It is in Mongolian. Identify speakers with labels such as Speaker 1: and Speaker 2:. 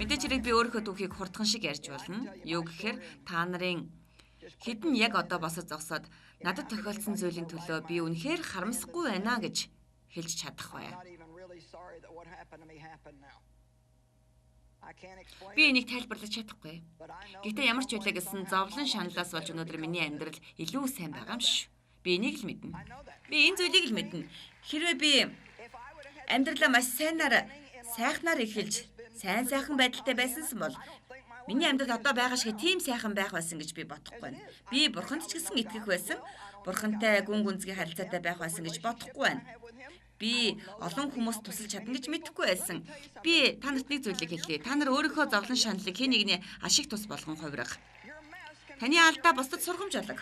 Speaker 1: Мэдээж хэрэг би өөрийнхөө түүхийг хурдхан шиг ярьж болно. Юу гэхээр та нарын хэд нь яг одоо босож зогсоод надад тохиолдсон зүйлийн төлөө би үнэхээр харамсахгүй байна гэж хэлж чадах бай. Би энийг тайлбарлаж чадахгүй. Гэхдээ ямар ч байлаа гэсэн зовлон шаналлаас болж өнөөдөр миний амьдрал илүү сайн байгаа юм шүү. Би энийг л мэднэ. Би энэ зүйлийг л мэднэ. Хэрвээ би амьдралаа маш сайнаар сайхнаар эхэлж сайн сайхан байдалтай байсансан бол миний амьдрал одоо байгаа шиг тийм сайхан байх байсан гэж би бодохгүй байна. Би бурханд ч гэсэн итгэх байсан. Бурхантай гүн гүнзгий харилцаатай байх байсан гэж бодохгүй байна. Би олон хүмүүст тусалж чадна гэж мэдэхгүй байсан. Би та нарт нэг зүйлийг хэлье. Та нар өөрийнхөө зовлон шаналлыг хэн нэгний ашиг тус болгон хувирах. Таны алдаа бусдад сургамж болог.